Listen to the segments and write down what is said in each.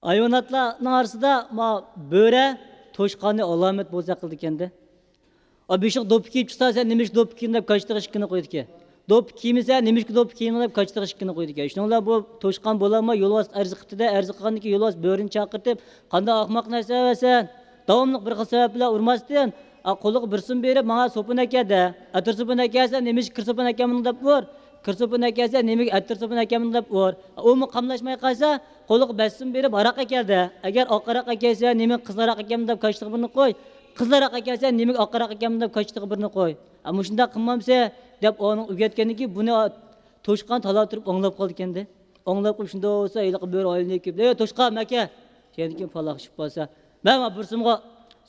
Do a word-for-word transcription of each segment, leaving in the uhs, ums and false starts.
ھايۋاناتلارنىڭ ئارىسىدا ما بۆرە، توشقاننى ئالامەت بوزەك قىلىدىكەندە. ئا، بېشىغا دوپپا كىيىپ چىقسا، سەن نېمىشقا دوپپا كىيدىڭ دەپ كاچىتىغا ئىككىنى قويىدىكەن. دوپپا كىيمىسە، نېمىشقا دوپپا كىيدىڭ دەپ كاچىتىغا ئىككىنى قويىدىكەن. شۇنىڭ بىلەن بۇ توشقان بولالماي يولۋاسقا ئەرز قىپتىدە، ئەرز قىلغاندىن كېيىن يولۋاس بۆرىنى چاقىرتىپ، قانداق ئەخمەق نەرسە سەن، داۋاملىق بىر خىل سەۋەب بىلەن ئۇرماستىن، ئا، قولىغا بىر سوم بېرىپ، ماڭا سوپۇن ئەكەل دە. ئەتىر سوپۇن ئەكەلسە، نېمىشقا كىر سوپۇن ئەكەلمىدىڭ دەپ ئۇر. كىر سوپۇن ئەكەلسە، نېمىگە ئەتىر سوپۇن ئەكەلمىدىڭ دەپ ئۇر. ئۇمۇ قاملاشماي قالسا، قولىغا بەش سوم بېرىپ، ھاراق ئەكەل دە. ئەگەر ئاق ھاراق ئەكەلسە، نېمىگە قىزىل ھاراق ئەكەلمىدىڭ دەپ كاچىتىغا بىرنى قوي. قىزىل ھاراق ئەكەلسە، نېمىگە ئاق ھاراق ئەكەلمىدىڭ دەپ كاچىتىغا بىرنى قوي. ئا، مۇشۇنداق قىلمامسە، دەپ ئۇنىڭ ئۆگەتكەندىن كېيىن، بۇنى توشقان تالا تۇرۇپ ئاڭلاپ قالىدىكەندە. ئاڭلاپ قېلىپ، شۇنداق بولسا، ھېلىقى بۆرە ئايلىنىپ كېلىپ، «ئەي، توشقان، مەكە!» دېگەندىن كېيىن، پالاق چۈشۈپ قالسا، «مەن، مانا بىر سومغا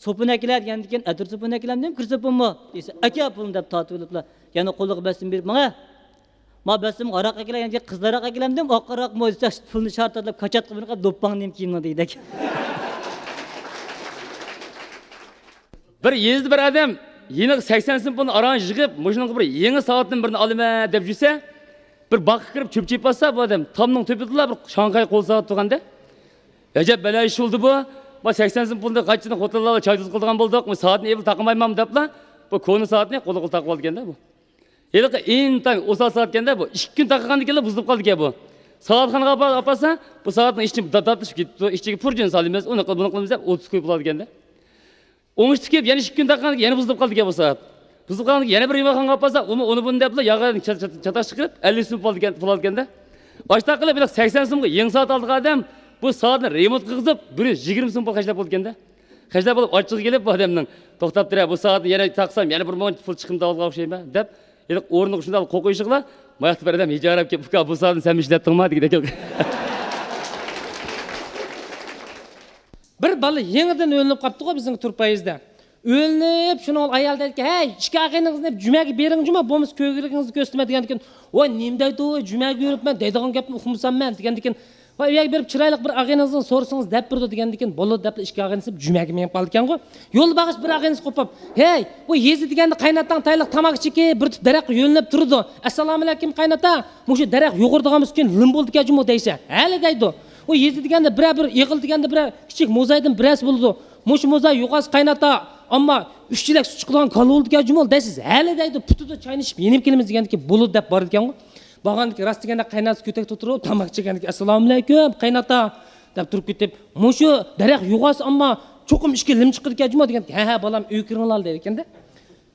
سوپۇن ئەكېلە» دېگەندىن كېيىن، «ئەتىر سوپۇن ئەكېلەمدىم، كىر سوپۇنمۇ؟» دېسە، «ئەكەل پۇلنى» دەپ تارتىۋېلىپلا، يەنە قولىغا بەش سوم بېرىپ، «ماڭا، ما بەش سومغا ھاراق ئەكېلە» دېگەندىن كېيىن، «قىزىل ھاراق ئەكېلەمدىم، ئاق ھاراقمۇ؟» دېسە، پۇلنى شارتاتلاپ كاچاتقا بېرىپ، «دوپپاڭنى نېمە كىيىمنىڭ؟» دېگۈدەك. بىر يېزىدا بىر ئادەم يېنىغا سەكسەن سوم پۇلنى ئاران يىغىپ، مۇشۇنىڭغا بىر يېڭى سائەتتىن بىرنى ئالىمەن دەپ يۈرسە، بىر باغقا كىرىپ چۆپ چېپىۋاتسا، بۇ ئادەم تامنىڭ تۆپىدىلا بىر شاڭخەي قول سائەت تۇرغاندا، «ئەجەب بەلە ئىش بولدى بۇ. ما سەكسەن سوم پۇلنى قاچىنى خوتۇنلارغا چاي تۇز قىلىدىغان بولدۇق. ما سائەتنى ئېلىپ تاقىمايمەنمۇ؟» دەپلا، بۇ كونا سائەتنى قولىغا تاقىۋالىدىكەندە بۇ. ھېلىقى ئىنتايىن ئوسال سائەتكەندە بۇ. ئىككى كۈن تاقىغاندىن كېيىنلا بۇزۇلۇپ قالىدىكەن بۇ. سائەتخانىغا ئاپار-، ئاپارسا، بۇ سائەتنىڭ ئىچى دا-، داتلىشىپ كېتىپتۇ، ئىچىگە پۇرچىن سالىمىز، ئۇنى قىل-، بۇنى قىلىمىز دەپ ئوتتۇز كوي پۇل ئالىدىكەندە. ئوڭۇشتى كېلىپ يەنە ئىككى كۈن تاقىغاندىن كېيىن يەنە بۇزۇلۇپ قالىدىكەن بۇ سائەت. بۇزۇلۇپ قالغاندىن كېيىن يەنە بىر يۇمىغانغا ئاپارسا، ئۇمۇ ئۇنى بۇنى دەپلا ياغا چا-، چا-، چاتاق چىقىرىپ، ئەللىك سوم پۇل ئالىدىكەن، پۇل ئالىدىكەندە. ئاشتاق قىلىپ، ھېلىقى سەكسەن سومغا يېڭى سائەت ئالىدىغان ئادەم بۇ سائەتنى رېمونت قىلغۇزۇپ، بىر يۈز يىگىرمە سوم پۇل خەجلەپ بولىدىكەندە. خەجلەپ بولۇپ، ئاچچىقى كېلىپ، بۇ ئادەمنىڭ، «توختاپ تۇرە، بۇ سائەتنى يەنە تاقسام، يەنە بىر مۇنچە پۇل چىقىمدىغان بولغان ئوخشايمەن» دەپ، ھېلىقى ئورنىغا شۇنداق قوقۇيۇشىغىلا، ماياقتا بىر ئادەم ھىجايراپ كېلىپ، «ئۇكا، بۇ سائەتنى سەنمۇ ئىشلەتتىڭما؟» دېگۈدەك. بىر بالا يېڭىدىن ئۆيلىنىپ قاپتىغۇ بىزنىڭ تۇرپايىزدا. ئۆيلىنىپ، شۇنىڭ ئايال دەيدىكەن، «ھەي، ئىككى ئاغىنىڭىزنى جۈمەگە بېرىڭ جۇما، بولمىسا كۆكرىكىڭىزنى كۆرسىتىمەن» دېگەندىكىن، «ۋاي، نېمە دەيدۇ، جۈمەگە يۈرۈپمەن، دەيدىغان گەپنى ئۇقمىسام مەن» دېگەندىكىن، «ۋاي، ئۇ يەرگە بېرىپ چىرايلىق بىر ئاغىنىڭىزدىن سورىسىڭىز دەپ بېرىدۇ» دېگەندىكىن، «بولىدۇ» دەپلا ئىككى ئاغىنىسى جۈمەگە مېڭىپ قالىدىكەنغۇ. يولدا بارغاچ بىر ئاغىنىسى قوپۇپ، «ھەي، بۇ يېزا دېگەندە قايناتاڭ تايلىق تاماكا چېكى بىر تۈپ دەرەخكە يۆلىنىپ تۇرىدۇ. ئەسسالامۇئەلەيكۇم قايناتا، مۇشۇ دەرەخ يوغىنىدىغان بولسا كېيىن لىم بولىدىكەن جۇمۇ دەيسەن. ھەلە دەيدۇ. ئۇ يېزا دېگەندە بىرەر بىر ئېغىل دېگەندە بىرەر كىچىك موزايدىن بىرەرسى بولىدۇ. مۇشۇ موزاي يوغانسا قايناتا، ئەمما ئۈچ چېلەك سۈت چىقىدىغان كالا بولىدىكەن جۇمۇ دەيسىز. ھەلە دەيدۇ، پۇتىدا چاينىشىپ يېنىپ كېلىمىز» دېگەندىكىن، «بولىدۇ» دەپ بارىدىكەنغۇ. بارغاندىكىن راست دېگەندە قايناتىسى كۆتەكتە تۇرۇپ، تاماكا چېكەندىكىن، «ئەسسالامۇئەلەيكۇم قايناتا» دەپ تۇرۇپ كېتىپ، «مۇشۇ دەرەخ يوغانسا ئەمما چوقۇم ئىچكى لىم چىقىدىكەن جۇمۇ» دېگەندىكىن، «ھە، ھە، بالام، ئۆيگە كىرىڭلار» دەيدىكەندە.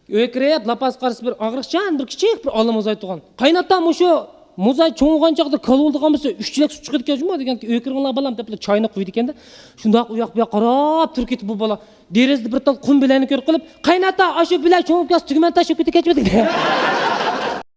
ئۆيگە كىرىپ، لاپاس قارىسى بىر ئاغرىقچان، بىر كىچىك بىر ئالا موزاي تۇرغان. «قايناتا، مۇشۇ موزاي چوڭ بولغان چاغدا كالا بولىدىغان بولسا، ئۈچ چېلەك سۈت چىقىدىكەن جۇمۇ» دېگەندىكىن، «ئۆيگە كىرىڭلار، بالام» دەپلا چاينى قۇيىدىكەندە. شۇنداق ئۇ ياق بۇ ياق قاراپ تۇرۇپ كېتىپ بۇ بالا دېرىزىدە بىر تال قۇم بىلەننى كۆرۈپ قېلىپ، «قايناتا، ئاشۇ بىلە چوڭ بولۇپ كەلسە تۈگمەن تاشلاپ كېتىدىكەن جۇمۇ» دېدى.